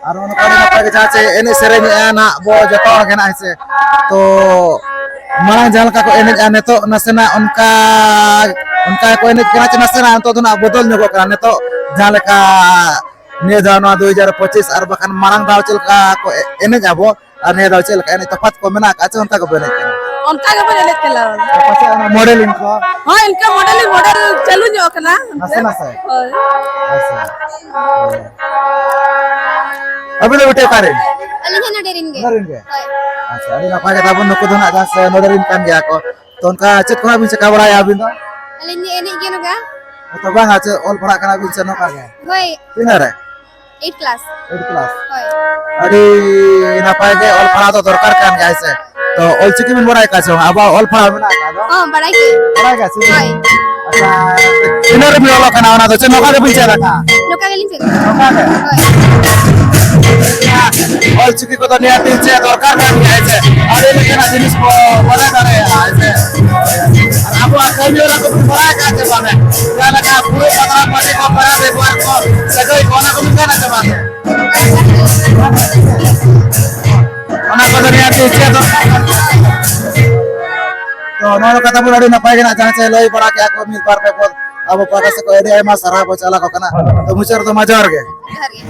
ᱟᱨ ᱚᱱᱠᱟ ᱟᱹᱰᱤ ᱱᱟᱯᱟᱭ ᱜᱮ ᱡᱟᱦᱟᱸ ᱪᱮ ᱮᱱᱮᱡ ᱥᱮᱨᱮᱧ ᱮᱜᱼᱟ ᱱᱟᱜ ᱵᱚ ᱡᱚᱛᱚ ᱦᱚᱲ ᱜᱮ ᱱᱟᱜ, ᱦᱮᱸ ᱥᱮ? ᱛᱚ ᱢᱟᱲᱟᱝ ᱡᱟᱦᱟᱸ ᱞᱮᱠᱟ ᱠᱚ ᱮᱱᱮᱡᱼᱟ, ᱱᱤᱛᱚᱜ ᱱᱟᱥᱮᱱᱟᱜ ᱚᱱᱠᱟ, ᱚᱱᱠᱟ ᱠᱚ ᱮᱱᱮᱡ ᱠᱟᱱᱟ ᱪᱮ ᱱᱟᱥᱮᱱᱟᱜ ᱱᱤᱛᱚᱜ ᱫᱚ ᱱᱟᱜ ᱵᱚᱫᱚᱞ ᱧᱚᱜᱚᱜ ᱠᱟᱱᱟ᱾ ᱱᱤᱛᱚᱜ ᱡᱟᱦᱟᱸ ᱞᱮᱠᱟ ᱱᱤᱭᱟᱹ ᱫᱷᱟᱣ ᱱᱚᱣᱟ ᱫᱩ ᱦᱟᱡᱟᱨ ᱯᱚᱸᱪᱤᱥ ᱟᱨ ᱵᱟᱠᱷᱟᱱ ᱢᱟᱲᱟᱝ ᱫᱷᱟᱣ ᱪᱮᱫ ᱞᱮᱠᱟ ᱠᱚ ᱮ-, ᱮᱱᱮᱡ ᱟᱵᱚ ᱟᱨ ᱱᱤᱭᱟᱹ ᱫᱷᱟᱣ ᱪᱮᱫ ᱞᱮᱠᱟ ᱮᱱᱮᱡ ᱛᱚᱯᱷᱟᱛ ᱠᱚ ᱢᱮᱱᱟᱜ ᱟᱠᱟᱫ ᱪᱮ ᱚᱱᱠᱟ ᱜᱮᱵᱚ ᱮᱱᱮᱡ ᱠᱟᱱᱟ? ᱚᱱᱠᱟ ᱜᱮᱵᱚᱱ ᱮᱱᱮᱡ ᱠᱟᱱᱟ᱾ ᱯᱟᱥᱮᱡ ᱚᱱᱟ ᱢᱚᱰᱮᱞᱤᱝ ᱠᱚ? ᱦᱳᱭ, ᱤᱱᱠᱟᱹ ᱢᱚᱰᱮᱞᱤᱝ ᱢᱚᱰᱮᱞ ᱪᱟᱹᱞᱩ ᱧᱚᱜ ᱠᱟᱱᱟ᱾ ᱱᱟᱥᱮ ᱱᱟᱥᱮ? ᱦᱳᱭ᱾ ᱟᱪᱪᱷᱟ᱾ ᱟᱹᱵᱤᱱ ᱫᱚ ᱵᱤᱴᱤ ᱚᱠᱟᱨᱮᱱ? ᱟᱹᱞᱤᱧ ᱦᱚᱸ ᱱᱚᱰᱮ ᱨᱮᱱ ᱜᱮ᱾ ᱱᱚᱰᱮ ᱨᱮᱱ ᱜᱮ? ᱦᱳᱭ᱾ ᱟᱪᱪᱷᱟ, ᱟᱹᱰᱤ ᱱᱟᱯᱟᱭ ᱠᱟᱛᱷᱟ ᱵᱚᱱ, ᱱᱩᱠᱩ ᱫᱚ ᱱᱟᱜ ᱡᱟᱦᱟᱸ ᱥᱮ ᱱᱚᱰᱮ ᱨᱮᱱ ᱠᱟᱱ ᱜᱮᱭᱟ ᱠᱚ᱾ ᱛᱚ ᱚᱱᱠᱟ ᱪᱮᱫ ᱠᱚ ᱦᱟᱸᱜ ᱵᱤᱱ ᱪᱤᱠᱟ ᱵᱟᱲᱟᱭᱟ ᱟᱹᱵᱤᱱ ᱫᱚ? ᱟᱹᱞᱤᱧ ᱫᱚ ᱮᱱᱮᱡ ᱜᱮ ᱱᱚᱝᱠᱟ᱾ ᱛᱚ ᱵᱟᱝᱟ, ᱪᱮᱫ ᱚᱞ ᱯᱟᱲᱦᱟᱜ ᱠᱟᱱᱟ ᱵᱤᱱ ᱥᱮ ᱱᱚᱝᱠᱟ ᱜᱮ? ᱦᱳᱭ᱾ ᱛᱤᱱᱟᱹᱜ ᱨᱮ? Eight class᱾ Eight class᱾ ᱦᱳᱭ᱾ ᱟᱹᱰᱤ ᱱᱟᱯᱟᱭ ᱜᱮ, ᱚᱞ ᱯᱟᱲᱦᱟᱣ ᱫᱚ ᱫᱚᱨᱠᱟᱨ ᱠᱟᱱ ᱜᱮᱭᱟ, ᱦᱮᱸ ᱥᱮ? ᱛᱚ ᱚᱞ ᱪᱤᱠᱤ ᱵᱤᱱ ᱵᱟᱲᱟᱭ ᱠᱟᱜ ᱥᱮ ᱵᱟᱝ? ᱟᱵᱚᱣᱟᱜ ᱚᱞ ᱯᱟᱲᱦᱟᱣ ᱢᱮᱱᱟᱜ ᱟᱠᱟᱫ ᱫᱚ? ᱦᱚᱸ, ᱵᱟᱲᱟᱭ ᱜᱮ᱾ ᱵᱟᱲᱟᱭ ᱜᱮᱭᱟ ᱥᱮ? ᱦᱳᱭ᱾ ᱟᱪᱪᱷᱟ, ᱛᱤᱱᱟᱹᱜ ᱨᱮᱵᱤᱱ ᱚᱞᱚᱜ ᱠᱟᱱᱟ? ᱚᱱᱟ ᱫᱚ ᱪᱮᱫ ᱱᱚᱝᱠᱟ ᱜᱮᱵᱤᱱ ᱪᱮᱫ ᱟᱠᱟᱫᱼᱟ? ᱱᱚᱝᱠᱟ ᱜᱮᱞᱤᱧ ᱪᱮᱫ ᱟᱠᱟᱫᱟ᱾ ᱱᱚᱝᱠᱟ ᱜᱮ? ᱦᱳᱭ᱾ ᱚᱞ ᱪᱤᱠᱤ ᱠᱚᱫᱚ ᱱᱤᱦᱟᱹᱛ ᱪᱮᱫ ᱫᱚᱨᱠᱟᱨ ᱠᱟᱱ ᱜᱮᱭᱟ, ᱦᱮᱸ ᱥᱮ? ᱟᱹᱰᱤ ᱞᱮᱠᱟᱱᱟᱜ ᱡᱤᱱᱤᱥ ᱵᱚ ᱵᱟᱲᱟᱭ ᱫᱟᱲᱮᱭᱟᱜᱼᱟ, ᱦᱮᱸ ᱥᱮ? ᱟᱨ ᱟᱵᱚᱣᱟᱜ ᱠᱟᱹᱢᱤ ᱦᱚᱨᱟ ᱠᱚᱵᱚᱱ ᱵᱟᱲᱟᱭ ᱠᱟᱜ ᱥᱮ ᱵᱟᱝ? ᱡᱟᱦᱟᱸ ᱞᱮᱠᱟ ᱯᱷᱩᱲᱩᱜ ᱯᱟᱛᱲᱟ ᱯᱟᱹᱴᱤ ᱠᱚ, ᱯᱮᱲᱟ ᱵᱮᱵᱚᱦᱟᱨ ᱠᱚ, ᱥᱟᱹᱜᱟᱹᱭ ᱠᱚ, ᱚᱱᱟ ᱠᱚᱵᱚᱱ ᱜᱟᱱᱟ ᱥᱮ ᱵᱟᱝ? ᱚᱱᱟ ᱠᱚᱫᱚ ᱱᱤᱦᱟᱹᱛ ᱪᱮᱫ ᱫᱚᱨᱠᱟᱨ ᱠᱟᱱᱟ᱾ ᱛᱚ, ᱱᱚᱣᱟ ᱠᱟᱛᱷᱟ ᱵᱚᱱ ᱟᱹᱰᱤ ᱱᱟᱯᱟᱭ ᱜᱮ ᱱᱟᱜ, ᱡᱟᱦᱟᱸ ᱪᱮ ᱞᱟᱹᱭ ᱵᱟᱲᱟ ᱠᱮᱜᱼᱟ ᱠᱚ ᱢᱤᱫ ᱵᱟᱨ ᱯᱮ ᱯᱚᱫ ᱟᱵᱚ ᱯᱟᱦᱴᱟ ᱥᱮᱫ ᱠᱷᱚᱱ ᱟᱹᱰᱤ ᱟᱭᱢᱟ ᱥᱟᱨᱦᱟᱣ ᱵᱚ ᱪᱟᱞ ᱟᱠᱚ ᱠᱟᱱᱟ᱾ ᱛᱚ, ᱢᱩᱪᱟᱹᱫ ᱨᱮᱫᱚ ᱢᱟ ᱡᱚᱦᱟᱨ ᱜᱮ᱾ ᱡᱚᱦᱟᱨ ᱜᱮ᱾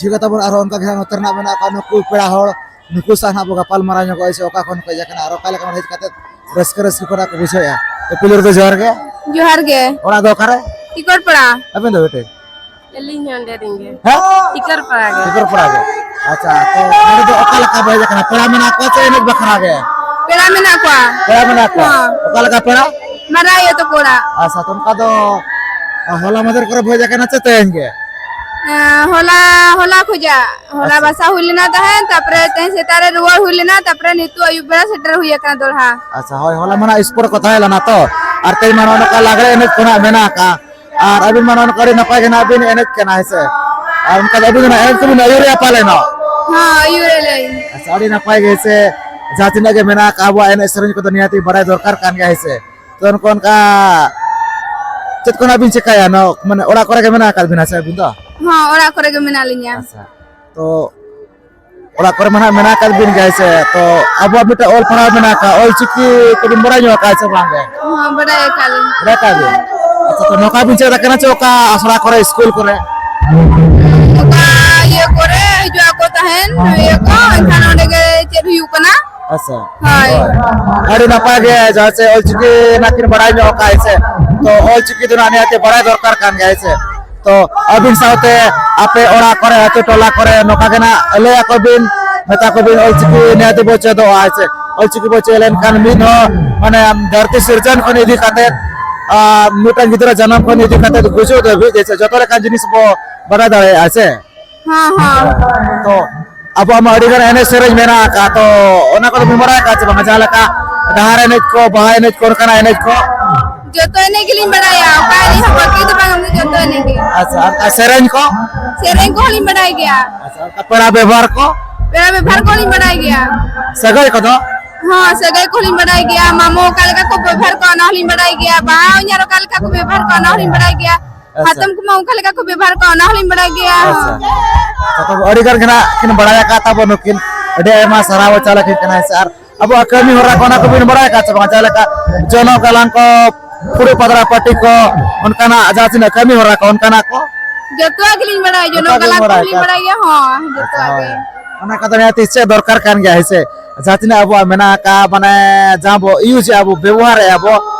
ᱴᱷᱤᱠ ᱜᱮᱭᱟ, ᱛᱟᱵᱚᱱ ᱟᱨᱦᱚᱸ ᱚᱱᱠᱟ ᱜᱮ ᱦᱟᱸᱜ ᱱᱚᱛᱮ ᱨᱮᱱᱟᱜ ᱢᱮᱱᱟᱜ ᱠᱚᱣᱟ ᱱᱩᱠᱩ ᱯᱮᱲᱟ ᱦᱚᱲ, ᱱᱩᱠᱩ ᱥᱟᱶ ᱦᱟᱸᱜ ᱵᱚ ᱜᱟᱯᱟᱞ ᱢᱟᱨᱟᱣ ᱧᱚᱜᱚᱜᱼᱟ ᱥᱮ ᱚᱠᱟ ᱠᱷᱚᱱ ᱠᱚ ᱦᱮᱡ ᱟᱠᱟᱱᱟ ᱟᱨ ᱚᱠᱟ ᱞᱮᱠᱟ ᱦᱮᱡ ᱠᱟᱛᱮ ᱨᱟᱹᱥᱠᱟᱹ ᱨᱟᱹᱥᱠᱟᱹ ᱠᱷᱚᱱᱟᱜ ᱠᱚ ᱵᱩᱡᱷᱟᱹᱣᱮᱫᱼᱟ᱾ ᱛᱚ ᱯᱩᱭᱞᱩ ᱨᱮᱫᱚ ᱡᱚᱦᱟᱨ ᱜᱮ᱾ ᱡᱚᱦᱟᱨ ᱜᱮ᱾ ᱚᱲᱟᱜ ᱫᱚ ᱚᱠᱟᱨᱮ? ᱴᱤᱠᱚᱨ ᱯᱟᱲᱟ᱾ ᱟᱵᱮᱱ ᱫᱚ ᱵᱮᱴᱮ? ᱟᱹᱞᱤᱧ ᱦᱚᱸ ᱚᱸᱰᱮ ᱨᱮᱱ ᱜᱮ᱾ ᱦᱮᱸ? ᱴᱤᱠᱚᱨ ᱯᱟᱲᱟ ᱜᱮ᱾ ᱴᱤᱠᱚᱨ ᱯᱟᱲᱟ ᱜᱮ᱾ ᱟᱪᱪᱷᱟ, ᱛᱚ ᱱᱚᱰᱮ ᱫᱚ ᱚᱠᱟ ᱞᱮᱠᱟ ᱵᱚ ᱦᱮᱡ ᱟᱠᱟᱱᱟ? ᱯᱮᱲᱟ ᱢᱮᱱᱟᱜ ᱠᱚᱣᱟ ᱥᱮ ᱮᱱᱮᱡ ᱵᱟᱠᱷᱨᱟ ᱜᱮ? ᱯᱮᱲᱟ ᱢᱮᱱᱟᱜ ᱠᱚᱣᱟ᱾ ᱯᱮᱲᱟ ᱢᱮᱱᱟᱜ ᱠᱚᱣᱟ? ᱦᱚᱸ᱾ ᱚᱠᱟ ᱞᱮᱠᱟ ᱯᱮᱲᱟ? ᱢᱟᱨᱟᱝ ᱟᱭᱳ ᱛᱟᱠᱚ ᱚᱲᱟᱜ᱾ ᱟᱪᱪᱷᱟ, ᱛᱚ ᱚᱱᱠᱟ ᱫᱚ, ᱟ, ᱦᱚᱞᱟ ᱢᱟᱫᱷᱮᱨ ᱠᱚᱨᱮ ᱵᱚ ᱦᱮᱡ ᱟᱠᱟᱱᱟ ᱥᱮ ᱛᱮᱦᱮᱧ ᱜᱮ? ᱮᱸ, ᱦᱚᱞᱟ, ᱦᱚᱞᱟ ᱠᱷᱚᱡᱟᱜ᱾ ᱦᱚᱞᱟ ᱟᱪᱪᱷᱟ᱾ ᱵᱟᱥᱟ ᱦᱩᱭ ᱞᱮᱱᱟ ᱛᱟᱦᱮᱸᱱ, ᱛᱟᱯᱚᱨᱮ ᱛᱮᱦᱮᱧ ᱥᱮᱛᱟᱜ ᱨᱮ ᱨᱩᱣᱟᱹᱲ ᱦᱩᱭ ᱞᱮᱱᱟ, ᱛᱟᱯᱚᱨᱮ ᱱᱤᱛᱚᱜ ᱟᱹᱭᱩᱵ ᱵᱮᱲᱟ ᱥᱮᱴᱮᱨ ᱦᱩᱭ ᱟᱠᱟᱱᱟ ᱫᱚᱲᱦᱟ᱾ ᱟᱪᱪᱷᱟ, ᱦᱳᱭ, ᱦᱚᱞᱟ ᱢᱟ ᱱᱟᱜ ᱥᱯᱳᱨᱴ ᱠᱚ ᱛᱟᱦᱮᱸ ᱞᱮᱱᱟ ᱛᱚ, ᱟᱨ ᱛᱮᱦᱮᱧ ᱢᱟ ᱱᱚᱜᱼᱚ ᱱᱚᱝᱠᱟ ᱞᱟᱜᱽᱲᱮ ᱮᱱᱮᱡ ᱠᱚ ᱱᱟᱜ ᱢᱮᱱᱟᱜ ᱟᱠᱟᱫᱼᱟ, ᱟᱨ ᱟᱹᱵᱤᱱ ᱢᱟ ᱱᱚᱜᱼᱚ ᱱᱚᱝᱠᱟ ᱟᱹᱰᱤ ᱱᱟᱯᱟᱭ ᱜᱮ ᱱᱟᱜ ᱵᱤᱱ ᱮᱱᱮᱡ ᱠᱟᱱᱟ, ᱦᱮᱸ ᱥᱮ? ᱟᱨ ᱚᱱᱠᱟ ᱫᱚ ᱟᱹᱵᱤᱱ ᱫᱚ ᱱᱟᱜ ᱮᱱᱮᱡ ᱠᱚᱵᱤᱱ ᱟᱹᱭᱩᱨᱮᱜᱼᱟ ᱯᱟᱞᱮ ᱱᱚᱜ? ᱦᱚᱸ, ᱟᱹᱭᱩᱨᱮᱜᱼᱟ ᱞᱤᱧ᱾ ᱟᱪᱪᱷᱟ, ᱟᱹᱰᱤ ᱱᱟᱯᱟᱭ ᱜᱮ, ᱥᱮ ᱡᱟᱦᱟᱸ ᱛᱤᱱᱟᱹᱜ ᱜᱮ ᱢᱮᱱᱟᱜ ᱟᱠᱟᱫ ᱟᱵᱚᱣᱟᱜ ᱮᱱᱮᱡ ᱥᱮᱨᱮᱧ ᱠᱚᱫᱚ ᱱᱤᱦᱟᱹᱛᱤ ᱵᱟᱲᱟᱭ ᱫᱚᱨᱠᱟᱨ ᱠᱟᱱ ᱜᱮᱭᱟ, ᱦᱮᱸ ᱥᱮ? ᱛᱚ ᱱᱚᱝᱠᱟ ᱚᱱᱠᱟ ᱪᱮᱫ ᱠᱚ ᱱᱟᱜ ᱵᱤᱱ ᱪᱮᱠᱟᱭᱟ? ᱱᱚ-, ᱢᱟᱱᱮ ᱚᱲᱟᱜ ᱠᱚᱨᱮ ᱜᱮ ᱢᱮᱱᱟᱜ ᱟᱠᱟᱫ ᱵᱤᱱᱟ ᱥᱮ ᱟᱹᱵᱤᱱ ᱫᱚ? ᱦᱚᱸ, ᱚᱲᱟᱜ ᱠᱚᱨᱮ ᱜᱮ ᱢᱮᱱᱟᱜ ᱞᱤᱧᱟ᱾ ᱟᱪᱪᱷᱟ, ᱛᱚ ᱚᱲᱟᱜ ᱠᱚᱨᱮ ᱢᱟ ᱱᱟᱜ ᱢᱮᱱᱟᱜ ᱟᱠᱟᱫ ᱵᱤᱱ ᱜᱮᱭᱟ ᱥᱮ, ᱛᱚ ᱟᱵᱚᱣᱟᱜ ᱢᱤᱫᱴᱮᱱ ᱚᱞ ᱯᱟᱲᱦᱟᱣ ᱢᱮᱱᱟᱜ ᱟᱠᱟᱫ, ᱚᱞ ᱪᱤᱠᱤ ᱠᱚᱵᱤᱱ ᱵᱟᱲᱟᱭ ᱧᱚᱜ ᱟᱠᱟᱫ ᱥᱮ ᱵᱟᱝ ᱜᱮ? ᱦᱚᱸ, ᱵᱟᱰᱟᱭ ᱟᱠᱟᱫ ᱞᱤᱧ᱾ ᱵᱟᱰᱟᱭ ᱟᱠᱟᱫ ᱵᱤᱱ? ᱟᱪᱪᱷᱟ, ᱛᱚ ᱱᱚᱝᱠᱟ ᱵᱤᱱ ᱪᱮᱫ ᱟᱠᱟᱱᱟ ᱪᱮ ᱚᱠᱟ ᱟᱥᱲᱟ ᱠᱚᱨᱮ, ᱥᱠᱩᱞ ᱠᱚᱨᱮ? ᱚᱠᱟ ᱤᱭᱟᱹ ᱠᱚᱨᱮ ᱦᱤᱡᱩᱜ ᱟᱠᱚ ᱛᱟᱦᱮᱱ, ᱤᱭᱟᱹ ᱠᱚ, ᱮᱱᱠᱷᱟᱱ ᱚᱸᱰᱮ ᱜᱮ ᱪᱮᱫ ᱦᱩᱭᱩᱜ ᱠᱟᱱᱟ᱾ ᱟᱪᱪᱷᱟ᱾ ᱦᱳᱭ᱾ ᱟᱹᱰᱤ ᱱᱟᱯᱟᱭ ᱜᱮ, ᱡᱟᱦᱟᱸ ᱥᱮ ᱚᱞᱪᱤᱠᱤ ᱨᱮᱱᱟᱜ ᱠᱤᱱ ᱵᱟᱲᱟᱭ ᱧᱚᱜ ᱠᱟᱜᱼᱟ, ᱦᱮᱸ ᱥᱮ? ᱛᱚ ᱚᱞᱪᱤᱠᱤ ᱫᱚ ᱱᱟᱜ ᱱᱤᱦᱟᱹᱛ ᱵᱟᱲᱟᱭ ᱫᱚᱨᱠᱟᱨ ᱠᱟᱱ ᱜᱮᱭᱟ, ᱦᱮᱸ ᱥᱮ? ᱛᱚ ᱟᱹᱵᱤᱱ ᱥᱟᱶᱛᱮ ᱟᱯᱮ ᱚᱲᱟᱜ ᱠᱚᱨᱮ, ᱟᱹᱛᱩ ᱴᱚᱞᱟ ᱠᱚᱨᱮ ᱱᱚᱝᱠᱟ ᱜᱮ ᱱᱟᱜ ᱞᱟᱹᱭ ᱟᱠᱚ ᱵᱤᱱ, ᱢᱮᱛᱟ ᱠᱚ ᱵᱤᱱ ᱚᱞᱪᱤᱠᱤ ᱱᱤᱦᱟᱹᱛ ᱵᱚ ᱪᱮᱫᱚᱜᱼᱟ, ᱦᱮᱸ ᱥᱮ? ᱚᱞᱪᱤᱠᱤ ᱵᱚ ᱪᱮᱫ ᱞᱮᱱᱠᱷᱟᱱ ᱢᱤᱫ ᱦᱚᱸ ᱢᱟᱱᱮ ᱫᱷᱟᱹᱨᱛᱤ ᱥᱤᱨᱡᱚᱱ ᱠᱷᱚᱱ ᱤᱫᱤ ᱠᱟᱛᱮ, ᱟᱨ ᱢᱤᱫᱴᱟᱝ ᱜᱤᱫᱽᱨᱟᱹ ᱡᱟᱱᱟᱢ ᱠᱷᱚᱱ ᱤᱫᱤ ᱠᱟᱛᱮ ᱜᱩᱡᱩᱜ ᱫᱷᱟᱹᱵᱤᱡ, ᱦᱮᱸ ᱥᱮ, ᱡᱚᱛᱚ ᱞᱮᱠᱟᱱ ᱡᱤᱱᱤᱥ ᱵᱚ ᱵᱟᱰᱟᱭ ᱫᱟᱲᱮᱭᱟᱜᱼᱟ, ᱦᱮᱸ ᱥᱮ? ᱦᱚᱸ, ᱦᱚᱸ᱾ ᱛᱚ ᱟᱵᱚᱣᱟᱜ ᱢᱟ ᱟᱹᱰᱤ ᱜᱟᱱ ᱮᱱᱮᱡ ᱥᱮᱨᱮᱧ ᱢᱮᱱᱟᱜ ᱟᱠᱟᱫ, ᱛᱚ ᱚᱱᱟ ᱠᱚᱫᱚ ᱵᱤᱱ ᱵᱟᱲᱟᱭ ᱟᱠᱟᱫ ᱥᱮ ᱵᱟᱝ? ᱡᱟᱦᱟᱸ ᱞᱮᱠᱟ ᱰᱟᱦᱟᱨ ᱮᱱᱮᱡ ᱠᱚ, ᱵᱟᱦᱟ ᱮᱱᱮᱡ ᱠᱚ, ᱚᱱᱠᱟᱱᱟᱜ ᱮᱱᱮᱡ ᱠᱚ? ᱡᱚᱛᱚ ᱮᱱᱮᱡ ᱜᱮᱞᱤᱧ ᱵᱟᱲᱟᱭᱟ, ᱚᱠᱟ ᱮᱱᱮᱡ ᱦᱚᱸ ᱵᱟᱹᱜᱤ ᱫᱚ ᱵᱟᱝ, ᱡᱚᱛᱚ ᱮᱱᱮᱡ ᱜᱮ᱾ ᱟᱪᱪᱷᱟ, ᱟᱨ, ᱟᱨ ᱥᱮᱨᱮᱧ ᱠᱚ? ᱥᱮᱨᱮᱧ ᱠᱚᱦᱚᱸ ᱞᱤᱧ ᱵᱟᱲᱟᱭ ᱜᱮᱭᱟ᱾ ᱟᱪᱪᱷᱟ, ᱚᱱᱠᱟ ᱯᱮᱲᱟ ᱵᱮᱵᱚᱦᱟᱨ ᱠᱚ? ᱯᱮᱲᱟ ᱵᱮᱵᱚᱦᱟᱨ ᱠᱚᱦᱚᱸ ᱞᱤᱧ ᱵᱟᱲᱟᱭ ᱜᱮᱭᱟ᱾ ᱥᱟᱹᱜᱟᱹᱭ ᱠᱚᱫᱚ? ᱦᱚᱸ, ᱥᱟᱹᱜᱟᱹᱭ ᱠᱚᱦᱚᱸ ᱞᱤᱧ ᱵᱟᱲᱟᱭ ᱜᱮᱭᱟ, ᱢᱟᱢᱚ ᱚᱠᱟ ᱞᱮᱠᱟ ᱠᱚ ᱵᱮᱵᱚᱦᱟᱨ ᱠᱚᱣᱟ, ᱚᱱᱟ ᱦᱚᱸᱞᱤᱧ ᱵᱟᱲᱟᱭ ᱜᱮᱭᱟ, ᱵᱟᱦᱟ ᱦᱚᱧᱦᱟᱨ ᱚᱠᱟ ᱞᱮᱠᱟ ᱠᱚ ᱵᱮᱵᱚᱦᱟᱨ ᱠᱚᱣᱟ, ᱚᱱᱟ ᱦᱚᱸᱞᱤᱧ ᱵᱟᱲᱟᱭ ᱜᱮᱭᱟ᱾ ᱟᱪᱪᱷᱟ᱾ ᱦᱟᱛᱚᱢ ᱠᱩᱢᱟᱹ ᱚᱠᱟ ᱞᱮᱠᱟ ᱠᱚ ᱵᱮᱵᱚᱦᱟᱨ ᱠᱚᱣᱟ, ᱚᱱᱟ ᱦᱚᱸᱞᱤᱧ ᱵᱟᱲᱟᱭ ᱜᱮᱭᱟ᱾ ᱟᱪᱪᱷᱟ᱾ ᱟᱪᱪᱷᱟ, ᱛᱚᱵᱮ ᱟᱹᱰᱤ ᱜᱟᱱ ᱜᱮ ᱱᱟᱜ ᱠᱤᱱ ᱵᱟᱲᱟᱭ ᱟᱠᱟᱫ ᱛᱟᱵᱚᱱ ᱱᱩᱠᱤᱱ᱾ ᱟᱹᱰᱤ ᱟᱭᱢᱟ ᱥᱟᱨᱦᱟᱣ ᱪᱟᱞ ᱟᱹᱠᱤᱱ ᱠᱟᱱᱟ, ᱦᱮᱸ ᱥᱮ? ᱟᱨ ᱟᱵᱚᱣᱟᱜ ᱠᱟᱹᱢᱤ ᱦᱚᱨᱟ ᱠᱚ, ᱚᱱᱟ ᱠᱚᱵᱤᱱ ᱵᱟᱲᱟᱭ ᱟᱠᱟᱫ ᱥᱮ ᱵᱟᱝ? ᱡᱟᱦᱟᱸ ᱞᱮᱠᱟ ᱡᱚᱱᱚᱜ ᱜᱟᱞᱟᱝ ᱠᱚ, ᱯᱷᱩᱲᱩᱜ ᱯᱟᱛᱲᱟ ᱯᱟᱹᱴᱤ ᱠᱚ, ᱚᱱᱠᱟᱱᱟᱜ ᱡᱟᱦᱟᱸ ᱛᱤᱱᱟᱹᱜ ᱠᱟᱹᱢᱤ ᱦᱚᱨᱟ ᱠᱚ, ᱚᱱᱠᱟᱱᱟᱜ ᱠᱚ? ᱡᱚᱛᱚᱣᱟᱜ ᱜᱮᱞᱤᱧ ᱵᱟᱲᱟᱭᱟ, ᱡᱚᱛᱚᱣᱟᱜ ᱡᱚᱱᱚᱜ ᱜᱮᱞᱤᱧ ᱜᱟᱞᱟᱝ ᱵᱟᱲᱟᱭᱟ᱾ ᱠᱚᱦᱚᱸ ᱞᱤᱧ ᱵᱟᱲᱟᱭ ᱜᱮᱭᱟ᱾ ᱦᱚᱸ, ᱡᱚᱛᱚᱣᱟᱜ ᱦᱳᱭ᱾ ᱜᱮ᱾ ᱚᱱᱟ ᱠᱚᱫᱚ ᱱᱤᱦᱟᱹᱛ ᱪᱮᱫ ᱫᱚᱨᱠᱟᱨ ᱠᱟᱱ ᱜᱮᱭᱟ, ᱦᱮᱸ ᱥᱮ? ᱡᱟᱦᱟᱸ ᱛᱤᱱᱟᱹᱜ ᱟᱵᱚᱣᱟᱜ ᱢᱮᱱᱟᱜ ᱟᱠᱟᱫ, ᱢᱟᱱᱮ, ᱡᱟᱦᱟᱸ ᱵᱚ use ᱮᱫᱼᱟ ᱵᱚ, ᱵᱮᱵᱚᱦᱟᱨᱮᱫᱼᱟ ᱵᱚ,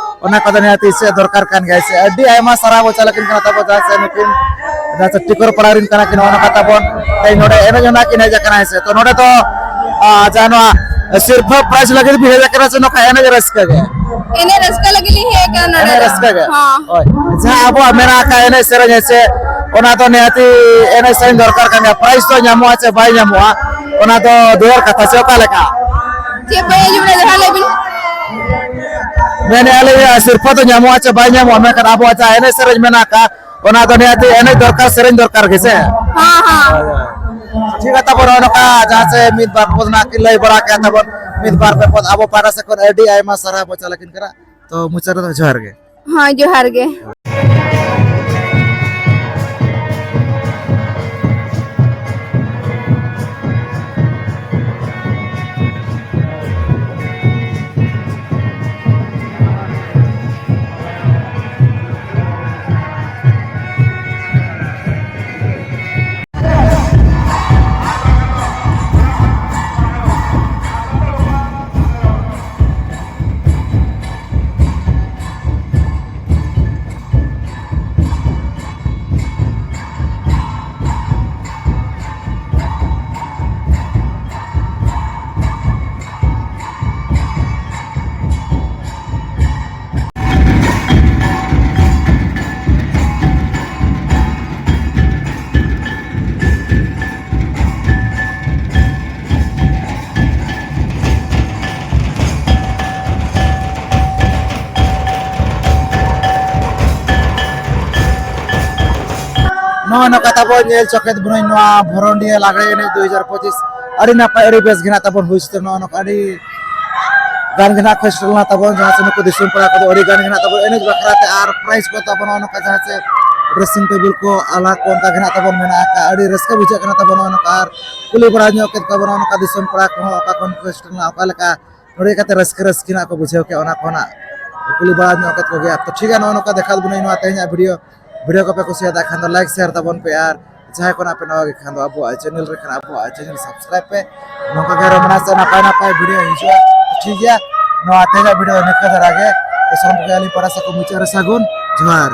ᱚᱱᱟ ᱠᱚᱫᱚ ᱱᱤᱦᱟᱹᱛ ᱪᱮᱫ ᱫᱚᱨᱠᱟᱨ ᱠᱟᱱ ᱜᱮᱭᱟ, ᱦᱮᱸ ᱥᱮ? ᱟᱹᱰᱤ ᱟᱭᱢᱟ ᱥᱟᱨᱦᱟᱣ ᱵᱚ ᱪᱟᱞ ᱟᱹᱠᱤᱱ ᱠᱟᱱᱟ ᱛᱟᱵᱚ, ᱡᱟᱦᱟᱸ ᱥᱮ ᱱᱩᱠᱤᱱ, ᱡᱟᱦᱟᱸ ᱥᱮ ᱴᱤᱠᱚᱨ ᱯᱟᱲᱟ ᱨᱮᱱ ᱠᱟᱱᱟ ᱠᱤᱱ, ᱱᱚᱜᱼᱚ ᱱᱚᱝᱠᱟ ᱛᱟᱵᱚᱱ ᱛᱮᱦᱮᱧ ᱱᱚᱰᱮ ᱮᱱᱮᱡ ᱚᱱᱟ ᱠᱤᱱ ᱦᱮᱡ ᱟᱠᱟᱱᱟ, ᱦᱮᱸ ᱥᱮ? ᱛᱚ ᱱᱚᱰᱮ ᱫᱚ, ᱟ, ᱡᱟᱦᱟᱸ ᱱᱚᱣᱟ ᱥᱤᱨᱯᱷᱟᱹ prize ᱞᱟᱹᱜᱤᱫ ᱵᱤᱱ ᱦᱮᱡ ᱟᱠᱟᱱᱟ ᱥᱮ ᱱᱚᱝᱠᱟ ᱮᱱᱮᱡ ᱨᱟᱹᱥᱠᱟᱹ ᱜᱮ? ᱮᱱᱮᱡ ᱨᱟᱹᱥᱠᱟᱹ ᱞᱟᱹᱜᱤᱫ ᱞᱤᱧ ᱦᱮᱡ ᱟᱠᱟᱱᱟ ᱱᱚᱰᱮ ᱮᱱᱮᱡ ᱫᱚ᱾ ᱨᱟᱹᱥᱠᱟᱹ ᱜᱮ? ᱦᱚᱸ᱾ ᱦᱳᱭ᱾ ᱡᱟᱦᱟᱸ ᱟᱵᱚᱣᱟᱜ ᱢᱮᱱᱟᱜ ᱟᱠᱟᱫ ᱮᱱᱮᱡ ᱥᱮᱨᱮᱧ, ᱦᱮᱸ ᱥᱮ, ᱚᱱᱟ ᱫᱚ ᱱᱤᱦᱟᱹᱛᱤ ᱮᱱᱮᱡ ᱥᱮᱨᱮᱧ ᱫᱚᱨᱠᱟᱨ ᱠᱟᱱ ᱜᱮᱭᱟ᱾ Prize ᱫᱚ ᱧᱟᱢᱚᱜᱼᱟ ᱪᱮ ᱵᱟᱭ ᱧᱟᱢᱚᱜᱼᱟ, ᱚᱱᱟ ᱫᱚ ᱫᱩᱣᱟᱹᱨ ᱠᱟᱛᱷᱟ ᱥᱮ ᱚᱠᱟ ᱞᱮᱠᱟ? ᱪᱮᱫ ᱵᱟᱹᱧ ᱟᱸᱡᱚᱢ ᱞᱮᱫᱟ, ᱫᱚᱦᱲᱟ ᱞᱟᱹᱭ ᱵᱤᱱ᱾ ᱢᱮᱱᱮᱫᱼᱟ ᱞᱤᱧ, ᱥᱤᱨᱯᱷᱟᱹ ᱫᱚ ᱧᱟᱢᱚᱜᱼᱟ ᱪᱮ ᱵᱟᱭ ᱧᱟᱢᱚᱜᱼᱟ, ᱢᱮᱱᱠᱷᱟᱱ ᱟᱵᱚᱣᱟᱜ ᱡᱟᱦᱟᱸ ᱮᱱᱮᱡ ᱥᱮᱨᱮᱧ ᱢᱮᱱᱟᱜ ᱟᱠᱟᱫ, ᱚᱱᱟ ᱫᱚ ᱱᱤᱦᱟᱹᱛᱤ ᱮᱱᱮᱡ ᱫᱚᱨᱠᱟᱨ, ᱥᱮᱨᱮᱧ ᱫᱚᱨᱠᱟᱨ ᱜᱮ ᱥᱮ? ᱦᱮᱸ, ᱦᱮᱸ᱾ ᱴᱷᱤᱠ ᱜᱮᱭᱟ, ᱛᱟᱯᱚᱨ ᱱᱚᱜᱼᱚ ᱱᱚᱝᱠᱟ ᱡᱟᱦᱟᱸ ᱥᱮ ᱢᱤᱫ ᱵᱟᱨ ᱯᱚᱫ ᱱᱟᱜ ᱠᱤᱱ ᱞᱟᱹᱭ ᱵᱟᱲᱟ ᱠᱮᱫ ᱛᱟᱵᱚᱱ, ᱢᱤᱫ ᱵᱟᱨ ᱯᱮ ᱯᱚᱫ ᱟᱵᱚ ᱯᱟᱦᱴᱟ ᱥᱮᱫ ᱠᱷᱚᱱ ᱟᱹᱰᱤ ᱟᱭᱢᱟ ᱥᱟᱨᱦᱟᱣ ᱵᱚ ᱪᱟᱞ ᱟᱹᱠᱤᱱ ᱠᱟᱱᱟ᱾ ᱛᱚ ᱢᱩᱪᱟᱹᱫ ᱨᱮᱫᱚ ᱡᱚᱦᱟᱨ ᱜᱮ᱾ ᱦᱮᱸ, ᱡᱚᱦᱟᱨ ᱜᱮ᱾ ᱱᱚᱜᱼᱚᱭ ᱱᱚᱝᱠᱟ ᱛᱟᱵᱚᱱ ᱧᱮᱞ ᱪᱚ ᱠᱮᱫ ᱵᱚᱱᱟᱹᱧ ᱱᱚᱣᱟ ᱵᱷᱚᱨᱚᱱᱰᱤᱦᱟᱹ ᱞᱟᱜᱽᱲᱮ ᱮᱱᱮᱡ ᱫᱩ ᱦᱟᱡᱟᱨ ᱯᱚᱸᱪᱤᱥ᱾ ᱟᱹᱰᱤ ᱱᱟᱯᱟᱭ, ᱟᱹᱰᱤ ᱵᱮᱥ ᱜᱮ ᱱᱟᱜ ᱛᱟᱵᱚᱱ ᱦᱩᱭ ᱥᱟᱹᱛ ᱮᱱᱟ᱾ ᱱᱚᱜᱼᱚ ᱱᱚᱝᱠᱟ ᱟᱹᱰᱤ ᱜᱟᱱ ᱜᱮ ᱱᱟᱜ ᱠᱚ ᱥᱮᱴᱮᱨ ᱞᱮᱱᱟ ᱛᱟᱵᱚᱱ, ᱡᱟᱦᱟᱸ ᱥᱮ ᱱᱩᱠᱩ ᱫᱤᱥᱚᱢ ᱯᱮᱲᱟ ᱠᱚᱫᱚ ᱟᱹᱰᱤ ᱜᱟᱱ ᱜᱮ ᱱᱟᱜ ᱛᱟᱵᱚᱱ ᱮᱱᱮᱡ ᱵᱟᱠᱷᱨᱟ ᱛᱮ ᱟᱨ prize ᱠᱚ ᱛᱟᱵᱚᱱ ᱱᱚᱜᱼᱚ ᱱᱚᱝᱠᱟ ᱡᱟᱦᱟᱸ ᱥᱮ dressing table ᱠᱚ ᱟᱞᱟᱜᱽ ᱠᱚ ᱚᱱᱠᱟ ᱜᱮ ᱱᱟᱜ ᱛᱟᱵᱚᱱ ᱢᱮᱱᱟᱜ ᱟᱠᱟᱫ᱾ ᱟᱹᱰᱤ ᱨᱟᱹᱥᱠᱟᱹ ᱵᱩᱡᱷᱟᱹᱜ ᱠᱟᱱᱟ ᱛᱟᱵᱚᱱ ᱱᱚᱜᱼᱚ ᱱᱚᱝᱠᱟ, ᱟᱨ ᱠᱩᱞᱤ ᱵᱟᱲᱟ ᱧᱚᱜ ᱠᱮᱫ ᱠᱚᱣᱟ ᱵᱚᱱ ᱱᱚᱜᱼᱚ ᱱᱚᱝᱠᱟ ᱫᱤᱥᱚᱢ ᱯᱮᱲᱟ ᱠᱚᱦᱚᱸ ᱚᱠᱟ ᱠᱷᱚᱱ ᱠᱚ ᱥᱮᱴᱮᱨ ᱞᱮᱱᱟ, ᱚᱠᱟ ᱞᱮᱠᱟ ᱱᱚᱰᱮ ᱦᱮᱡ ᱠᱟᱛᱮ ᱨᱟᱹᱥᱠᱟᱹ, ᱨᱟᱹᱥᱠᱟᱹ ᱱᱟᱜ ᱠᱚ ᱵᱩᱡᱷᱟᱹᱣ ᱠᱮᱫ, ᱚᱱᱟ ᱠᱚ ᱱᱟᱜ ᱠᱩᱞᱤ ᱵᱟᱲᱟ ᱧᱚᱜ ᱠᱮᱫ ᱠᱚᱜᱮᱭᱟ᱾ ᱛᱚ ᱴᱷᱤᱠ ᱜᱮᱭᱟ, ᱱᱚᱜᱼᱚ ᱱᱚᱝᱠᱟ ᱫᱮᱠᱷᱟᱣ ᱵᱚᱱᱟᱹᱧ ᱱᱚᱣᱟ ᱛᱮᱦᱮᱧᱟᱜ video᱾ ᱵᱷᱤᱰᱤᱭᱳ ᱠᱚᱯᱮ ᱠᱩᱥᱤᱭᱟᱫᱟ ᱠᱷᱟᱱ ᱫᱚ ᱞᱟᱭᱤᱠ ᱥᱮᱭᱟᱨ ᱛᱟᱵᱚᱱ ᱯᱮ, ᱟᱨ ᱡᱟᱦᱟᱸᱭ ᱠᱚ ᱱᱟᱜ ᱯᱮ ᱱᱟᱣᱟ ᱜᱮ ᱠᱷᱟᱱ ᱫᱚ ᱟᱵᱚᱣᱟᱜ ᱪᱮᱱᱮᱞ ᱨᱮ ᱠᱷᱟᱱ ᱟᱵᱚᱣᱟᱜ ᱪᱮᱱᱮᱞ ᱥᱟᱵᱥᱠᱨᱟᱭᱤᱵ ᱯᱮ᱾ ᱱᱚᱝᱠᱟ ᱜᱮ ᱟᱨᱚ ᱢᱟᱲᱟᱝ ᱥᱮᱫ ᱱᱟᱯᱟᱭ ᱱᱟᱯᱟᱭ ᱵᱷᱤᱰᱤᱭᱳ ᱦᱤᱡᱩᱜᱼᱟ᱾ ᱴᱷᱤᱠ ᱜᱮᱭᱟ, ᱱᱚᱣᱟ ᱛᱮᱦᱮᱧᱟᱜ ᱵᱷᱤᱰᱤᱭᱳ ᱫᱚ ᱱᱤᱝᱠᱟᱹ ᱫᱷᱟᱨᱟ ᱜᱮ᱾ ᱛᱚ ᱥᱟᱱᱟᱢ ᱠᱚᱜᱮ ᱟᱹᱞᱤᱧ ᱯᱟᱦᱴᱟ ᱥᱮᱫ ᱠᱷᱚᱱ ᱢᱩᱪᱟᱹᱫ ᱨᱮ ᱥᱟᱹᱜᱩᱱ ᱡᱚᱦᱟᱨ᱾